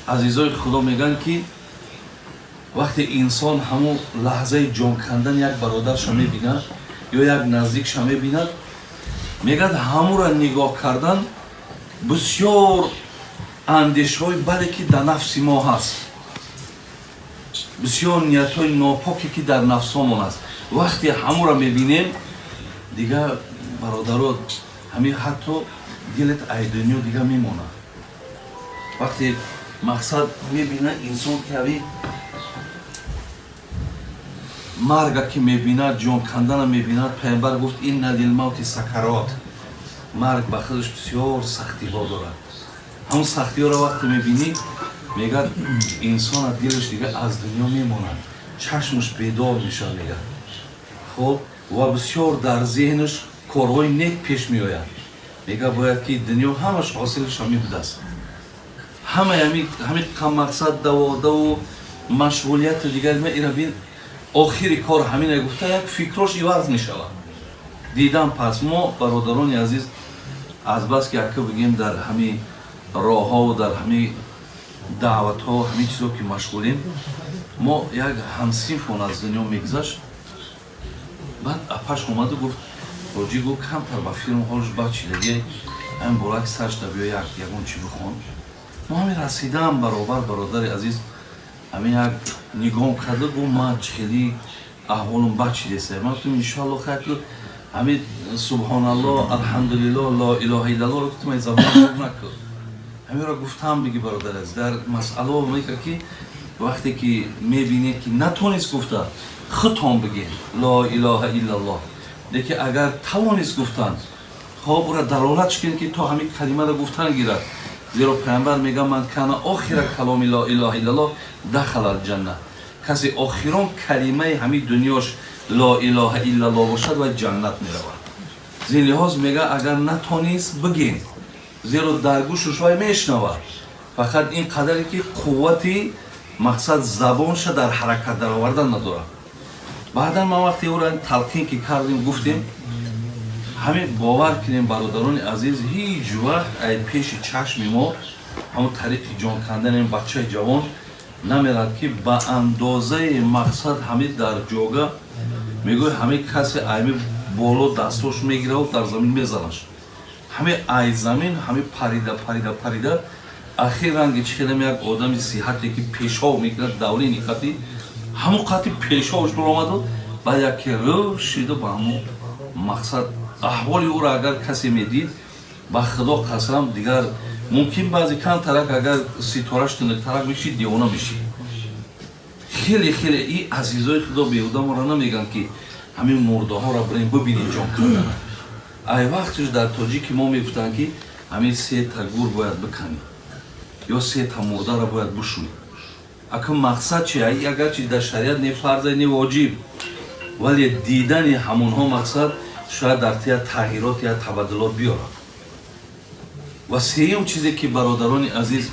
Азизои Худо, мегӯянд, ки вақте инсон ҳамун лаҳзаи ҷон кандан як бародарша мебинад ё як наздикша мебинад, мегӯяд, ҳамура нигоҳ кардан бисёр андешҳои баде, ки дар нафси мо ҳаст, бисёр ниятҳои нопоке, ки дар нафсҳомон аст, вақте ҳамура мебинем, дигар, бародаро, ҳамин ҳатто дилат ай дунё дига мемонад. Вақте, мақсад, мебинад инсон, ки ҳави марга ки мебинад, ҷон кандана мебинад, Пайғамбар гуфт: «Инна лилмавти сакарот». Марг ба худаш бисёр сахтиҳо дорад. Ҳамун сахтиҳоро вақте мебинӣ, мегӯяд, инсона дилаш дига аз дунё мемонад, чашмаш бедор мешавад, мегӯяд. Хоб, ва бисёр дар зеҳнаш корҳои нек пеш меояд. Мегӯяд, бояд ки дунё ҳамаш ҳосилаш ҳамин будааст, ҳамаи ҳамин мақсад, даводаву машғулияту дигар ира бин, охири кор ҳамина гуфта, як фикрош иваз мешавад. Дидам. Пас мо, бародарони азиз, азбаски ака бигем, дар ҳамин роҳҳову дар ҳамин даъватҳо, ҳамин чизо ки машғулем, мо як ҳамсинфон аз дунё мегузашт. Баъд апаш омаду гуфт: «Ҳоҷӣ», гуфт, «камтар ба филм ҳолш бад чидаги, ҳамин болаки саршда биё, як ягон чӣ бихон». Мо ҳамин расидаам баробар, бародари азиз, ҳамин як нигоҳ карда гуфт: «Ман хеле аҳволам бад чидеста». Ман гуфтам: «Иншоалло, хайр». Ҳамин субҳоналло, алҳамдулилло, ло илоҳа иллаллоро гуфтам, ай забон накун, ҳаминро гуфтам. Биги, бародар азиз, дар масъалао мека, ки вақте ки мебинед, ки натонист гуфта, худтон бигед ло илоҳа иллаллоҳ. Лекин агар тавонист гуфтан, хоб, ура далолат кунед, ки то ҳамин калимаро гуфтан гирад. Зеро Пайғамбар мега: «Ман кана охира каломи ло илоҳа иллаллоҳ дахала алҷанна». Касе охирон калимаи ҳамин дунёш ло илоҳа иллаллоҳ бошад, вай ҷаннат меравад. Зин лиҳоз, мега, агар натонист, бигин, зеро дар гӯшуш вай мешунавад, фақат ин қадаре ки қуввати, мақсад, забонша дар ҳаракат даровардан надорад. Баъдан ман вақте ӯро талқин ки кардем, гуфтем, ҳамин, бовар кунем, бародарони азиз, ҳеҷ вақт ай пеши чашми мо ҳамон тариқи ҷон кандани бачаи ҷавон намерад, ки ба андозаи, мақсад, ҳамин дар ҷога мегӯй, ҳамин касе айми боло дастош мегираву дар замин мезанаш, ҳамин ай замин ҳамин парида, парида, парида, ахир ранги чӣ хелам, як одами сиҳате, ки пешов мекунад, давлени қати ҳамон қати пешовш баромаду, баъд яке рӯ шида ба ҳамон. Мақсад, аҳволи ӯро агар касе медид, ба Худо қасам, дигар мумкин баъзе камтарак агар ситораш тунуктарак мешид, девона мешид. Хеле, хеле и азизои Худо, беҳуда моро намегӯянд, ки ҳамин мурдаҳоро бирем бибинем ҷон кардана. Ай вақтш дар тоҷики мо мегуфтанд, ки ҳамин сета гур бояд биканӣ ё сета мурдаро бояд бушӯӣ. Ака, мақсад чи? Агарчи дар шариат не фарзе, не воҷиб, вале дидани ҳамонҳо, мақсад, шояд дар тия тағйирот я табаддулот биёрад. Ва сеюм чизе, ки, бародарони азиз,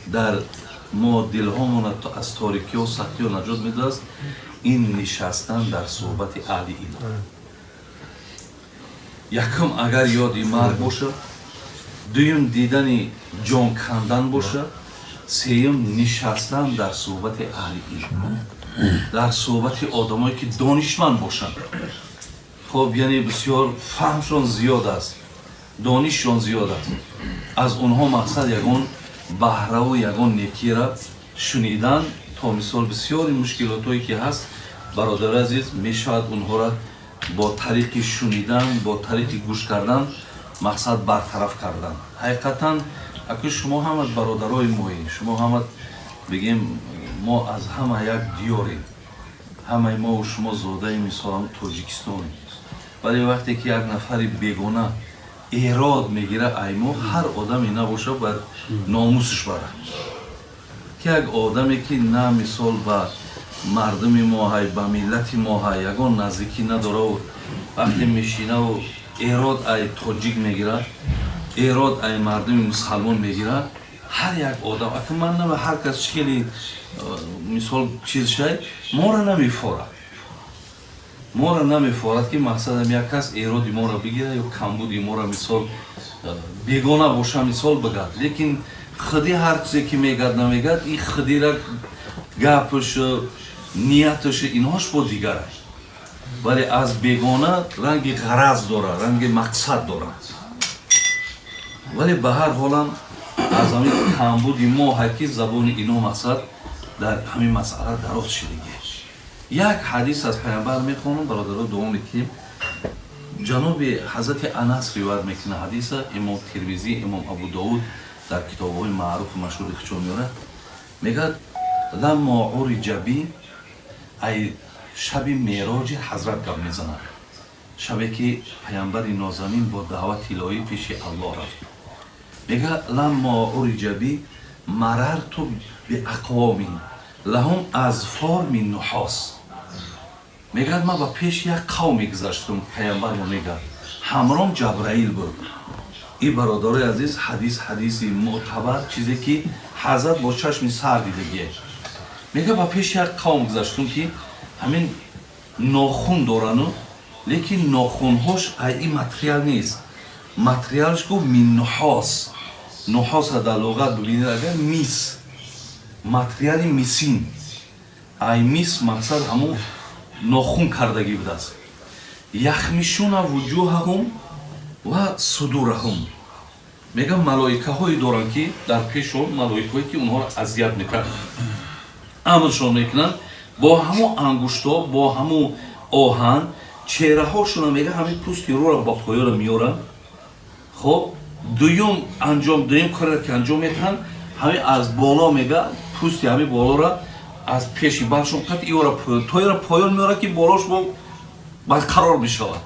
дар мо дилҳомона аз торикиҳо, сахтиҳо наҷот медодааст, ин нишастан дар суҳбати аҳли илм. Якум, агар ёди марг бошад, дуюм, дидани ҷон кандан бошад, сеюм, нишастан дар суҳбати аҳли илм, дар суҳбати одамое, ки донишманд бошанд. Хоб, яъне бисёр фаҳмшон зиёд аст, донишшон зиёд аст, аз онҳо, мақсад, ягон баҳраву ягон некира шунидан, то мисол бисёри мушкилотое, ки ҳаст, бародари азиз, мешавад онҳоро бо тариқи шунидан, бо тариқи гӯш кардан, мақсад, бартараф кардан. Ҳақиқатан, аку шумо ҳама бародарои моӣ, шумо ҳама, бигем, мо аз ҳама як диёрем, ҳамаи мову шумо зодаи, мисолам, Тоҷикистонем. Вале вақте ки як нафари бегона эрод мегира ай мо, ҳар одаме набоша, бояд номусш барад, ки як одаме, ки на, мисол, ба мардуми мо ҳай, ба миллати мо ҳай ягон наздикӣ надораву, вақте мешинаву эрод ай тоҷик мегирад, эрод ай мардуми мусалмон мегирад, ҳар як одам, ака, ман нама, ҳар кас чӣ хеле, мисол, чиз шай, моро намефорад, моро намефорад, ки мақсадам як кас эроди моро бигирад ё камбуди моро, мисол, бегона боша, мисол, бигад. Лекин Худи ҳар чизе ки мегад, намегад, ин худира гапаш, нияташ, инҳош бо дигар аст, вале аз бегона ранги ғараз дорад, ранги мақсад дорад. Вале ба ҳар ҳолам аз ҳамин камбуди мо ҳай, ки забони ино мақсад дар ҳамин масъала дароз шидагӣ. Як ҳадис аз Паямбар мехонам, бародаро, дуо мекунем. Ҷаноби ҳазрати Анас ривоят мекунад ҳадиса. Имом Тирмизӣ, имом Абу Довуд дар китобҳои маъруфу машҳури худшон меорад. Мегӯяд: لما عرج بي. Ай шаби мероҷи ҳазрат гап мезанад, шабе ки паямбари нозанин бо даъвати илоҳӣ пеши Аллоҳ рафт. Мегӯяд: لما عرج بي مررت بأقوام لهم أظفار من نحاس. Мегӯяд, ман ба пеши як қавме гузаштум. Паямбармо мегӯяд, ҳамром Ҷабраил буд. И бародарои азиз, ҳадис ҳадиси мӯътабар, чизе ки ҳазрат бо чашми сар дидагие. Мегӯяд, ба пеши як қавм гузаштум, ки ҳамин нохун дорану, лекин нохунҳош ай ин материал нест. Материалш, гуфт, من نحاس. Нуҳоса дар луғат бибинед агар, мис, материали мисин, ай мис, мақсад ҳамун нохун кардагӣ будааст. يخمشون وجوههم وصدورهم. Мегӯям, малоикаҳое доранд, ки дар пешон малоикаҳое, ки онҳоро азият мекард, амршон мекунанд бо ҳамун ангушто, бо ҳамун оҳан чеҳраҳошона, мега, ҳамин пӯсти рӯро ба поёра меоранд. Хоб, дуюм анҷом, дуюм коре ки анҷом метаҳанд, ҳамин аз боло, мега, пӯсти ҳамин болора аз пеши баршон қат иора то ира поён меорад, ки болош бо барқарор мешавад.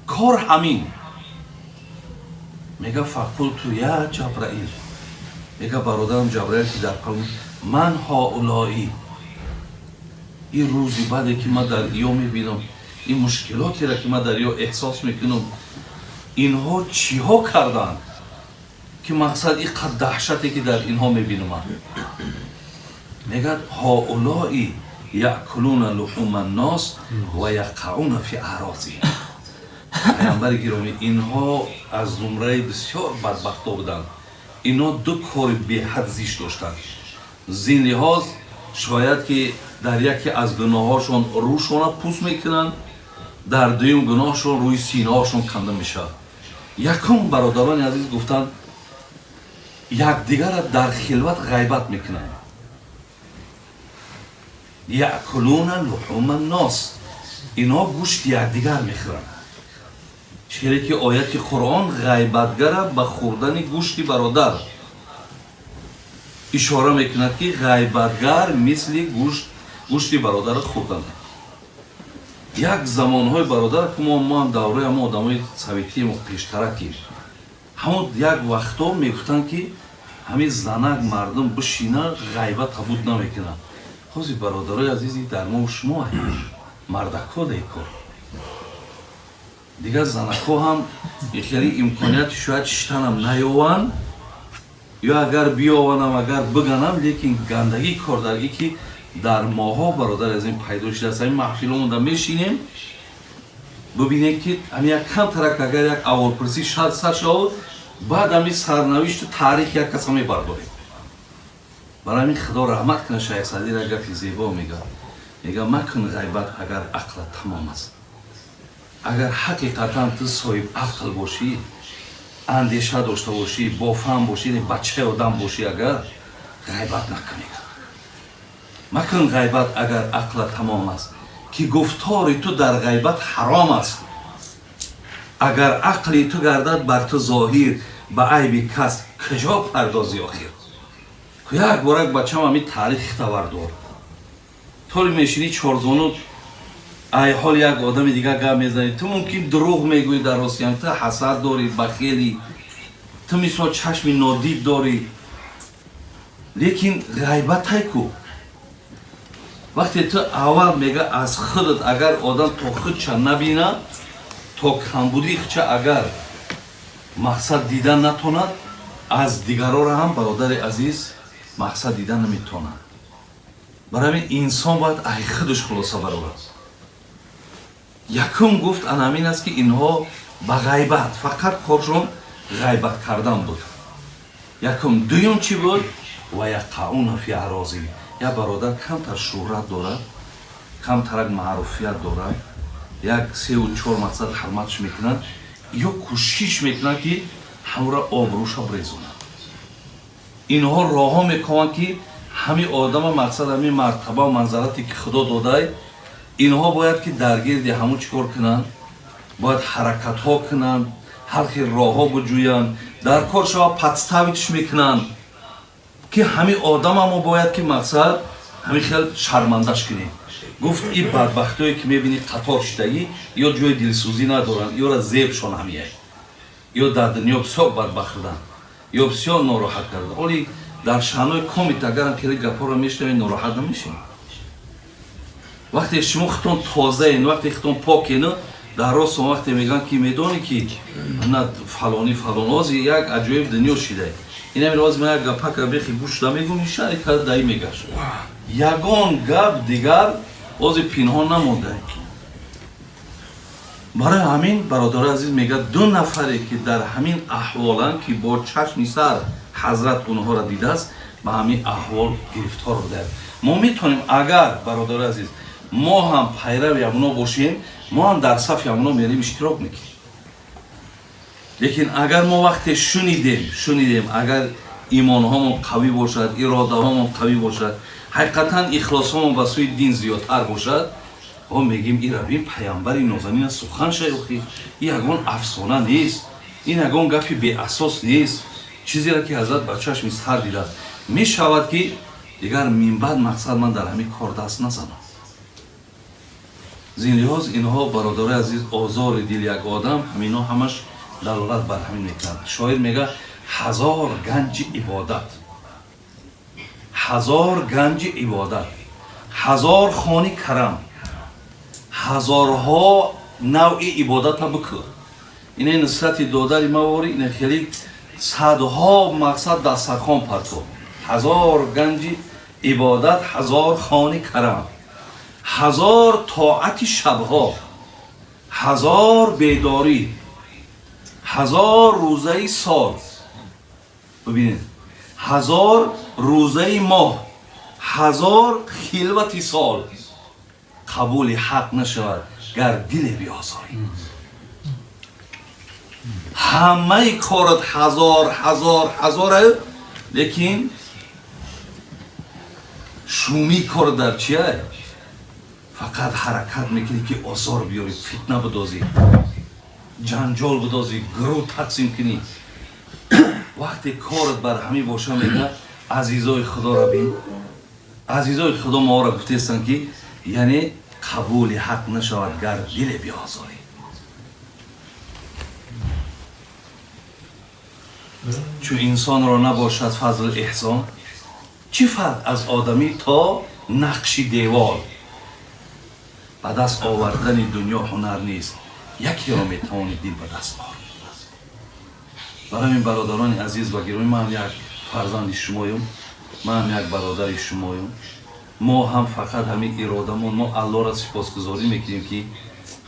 Кор ҳамин. Мега: فقلت يا جبرائيل. Мега, бародарам Ҷабраил, ки дар қалб: من هؤلاء? Ин рӯзи баъде ки ман дар иё мебинам, ин мушкилотеро ки ман дар иё эҳсос мекунам, инҳо чиҳо карданд, ки мақсад ин қад даҳшате ки дар инҳо мебинам ман? Мегӯяд: هؤلاء يأكلون لحوم الناس ويقعون في أعراضهم. Паямбари гиромӣ, инҳо аз зумраи бисёр бадбахто буданд. Инҳо ду кори беҳад зишт доштанд. Зин лиҳоз шояд ки дар яке аз гуноҳҳошон рӯшона пӯст мекунанд, дар дуюм гуноҳшон рӯи синаҳошон канда мешавад. Якум, бародарони азиз, гуфтанд, якдигарро дар хилват ғайбат мекунанд. يأكلون لحوم الناس. Инҳо гӯшти якдигар мехӯранд, чире ки ояти Қуръон ғайбатгара ба хӯрдани гӯшти бародар ишора мекунад, ки ғайбатгар мисли гӯшти бародарро хӯрдан. Як замонҳои, бародар, мо ҳам давраи ҳамон одамои советиемо пештара, ки ҳамон як вақтҳо мегуфтанд, ки ҳамин занак мардум бишина, ғайбат табуд намекунад. Ҳозир, бародарои азизи, дар мо шумо мардакҳо декор, дигар занакҳо ҳам хеле имконияти шояд шиштанам наёванд ё агар биёванам, агар биганам, лекин гандагии кор дар и ки дар моҳо, бародар, аз ин пайдо шудааст. Ҳамин маҳфиломонда мешинем, бибинем, ки ҳамин як камтарак агар як аҳволпурсӣ сар шавад, баъд ҳамин сарнавишту таърих як каса мебардорем. Барои ҳамин, Худо раҳмат кунад Шайх Садира, гапи зебо мегӯяд. Мегӯяд: макун ғайбат, агар ақлат тамом аст. Агар ҳақиқатан ту соҳиб ақл бошӣ, андеша дошта бошӣ, бофаҳм бошӣ, бачаи одам бошӣ, агар ғайбат накунӣ. Макун ғайбат, агар ақлат тамом аст, ки гуфтори ту дар ғайбат ҳаром аст. Агар ақли ту гардад бар ту зоҳир, ба айби кас куҷо пардозӣ охир? Як борак, бачам, ҳамин таърихи хабардор толи мешинӣ, чорзону ай ҳол як одами дигар гап мезанӣ. Ту мумкин дурӯғ мегӯӣ, дар ростиям ту ҳасад дорӣ, бахелӣ, ту мисол чашми нодид дорӣ, лекин ғайбатай ку. Вақте ту аввал, мега, аз худат, агар одам то худча набина, то камбудии худча агар мақсад дидан натонад, аз дигарора ҳам, бародари азиз, мақсад дидан наметавонад. Барои ҳамин инсон бояд ай худаш хулоса барорад. Якум, гуфт, ана ҳамин аст, ки инҳо ба ғайбат фақат коршон ғайбат кардан буд. Якум. Дуюм чӣ буд? Ва яқауна фи аърози. Як бародар камтар шӯҳрат дорад, камтарак маъруфият дорад, як сеу чор мақсад ҳурматш мекунанд, ё кӯшиш мекунанд, ки ҳамро обрӯша брезонанд. Инҳо роҳҳо мекунанд, ки ҳамин одама мақсад, ҳамин мартаба манзарате, ки Худо додай, инҳо бояд ки дар гирди ҳамун чӣ кор кунанд? Бояд ҳаракатҳо кунанд, ҳар хел роҳҳо буҷӯянд, дар кор шава подставить ш мекунанд, ки ҳамин одама мо бояд ки мақсад ҳамин хел шармандаш кунем. Гуфт, и бадбахтое, ки мебинӣ қатор шидагӣ, ё ҷои дилсӯзӣ надоранд, ёра зебшон ҳамияй, ё дар дунё бисёр бадбахт буданд, ё бисёр нороҳат карданд. Оли дар шаънои комит агарам хеле гапҳоро мешунавед, нороҳат намешем. Вақте шумо худтон тозаен, вақте худтон покену дар ростон, вақте мегӯянд, ки медонӣ, ки на фалонӣ фалон, ози як аҷоиб дунё шидай. Инамин ози ман як гапака бехи гӯш намегум, шаҳри када даи мегашт, ягон гап дигар ози пинҳон намондай. Барои ҳамин, бародари азиз, мегӯяд, ду нафаре, ки дар ҳамин аҳволанд, ки бо чашми сар ҳазрат онҳоро дидааст, ба ҳамин аҳвол гирифтор будаяд. Мо метавонем, агар, бародари азиз, мо ҳам пайрави ҳамуно бошем, мо ҳам дар сафи ҳамуно мерем, иштирок мекунем. Лекин агар мо вақте шунидем, агар имонҳомон қавӣ бошад, иродаҳомон қавӣ бошад, ҳақиқатан ихлосҳомон ба сӯи дин зиёдтар бошад, о мегим, ира бин, паямбари нозанина сухан шайохи, ин ягон афсона нест, ин ягон гапи беасос нест, чизеро ки ҳазрат ба чашми сар дидааст. Мешавад, ки дигар минбаъд мақсад ман дар ҳамин кор даст назанам. Зин лиҳоз инҳо, бародарои азиз, озори дил як одам, ҳаминҳо ҳамаш далолат бар ҳамин мекунад. Шоир мега: ҳазор ганҷи ибодат, ҳазор ганҷи ибодат, ҳазор хони карам, ҳазорҳо навъи ибодата бикӯ, ине нисрати додари мавори, ине хеле садҳо мақсад дастархон парто. Ҳазор ганҷи ибодат, ҳазор хони карам, ҳазор тоати шабҳо, ҳазор бедорӣ, ҳазор рӯзаи сол, бибинед, ҳазор рӯзаи моҳ, ҳазор хилвати сол, қабули ҳақ нашавад, гар диле биозорӣ. Ҳамаи корат ҳазор, ҳазор, ҳазор, лекин шумии кор дар чия? Фақат ҳаракат мекунӣ, ки озор биёрӣ, фитна бидозӣ, ҷанҷол бидозӣ, гурӯҳ тақсим кунӣ. Вақте корат бар ҳамин боша, мега, азизои Худоро бин, азизои Худо моро гуфтестанд, ки яъне қабули ҳақ нашавад, гар диле биозорӣ. Чун инсонро набошад фазл эҳсон, чӣ фарқ аз одамӣ то нақши девол? Ба даст овардани дунё ҳунар нест, якеро метавонӣ дил ба даст ор. Барои ин, бародарони азиз ва гиромӣ, ман як фарзанди шумоюм, ман як бародари шумоюм. Мо ҳам фақат ҳамин иродамон, мо Аллоҳро сипосгузорӣ мекунем, ки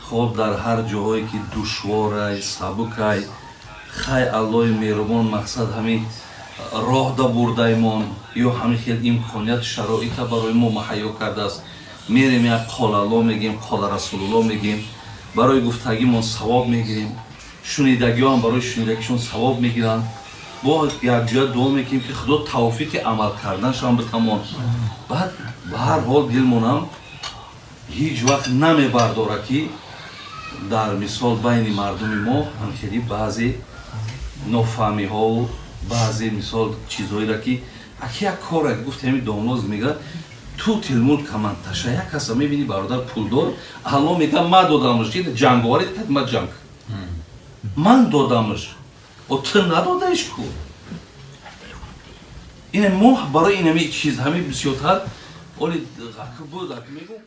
хоб дар ҳар ҷоҳое ки душворай, сабукай, хай, Аллоҳи меҳрубон мақсад ҳамин роҳ да бурдаймон, ё ҳамин хел имконият шароита барои мо муҳайё кардааст. Мерем, як қолалло мегем, қола Расулулло мегем, барои гуфтагимон савоб мегирем, шунидагиҳоам барои шунидагишон савоб мегиранд. Бо якҷоя дуо мекунем, ки Худо тавфиқи амал карданашам битамон. Баъд ба ҳар ҳол дилмонам ҳеҷ вақт намебардора, ки дар мисол байни мардуми мо ҳамхели баъзе нофаҳмиҳову баъзе мисол чизҳоеро, ки аки як кора гуфт, ҳами домлоз мега: тутил мулка ман таша. Як каса мебини, бародар, пулдор, Алло мега: ма додамш, ҷанговари ма ҷанг ман додамш, о ту надодаиш ку. Ине мо барои инами чиз ҳами бисёртар оли буд, мегум.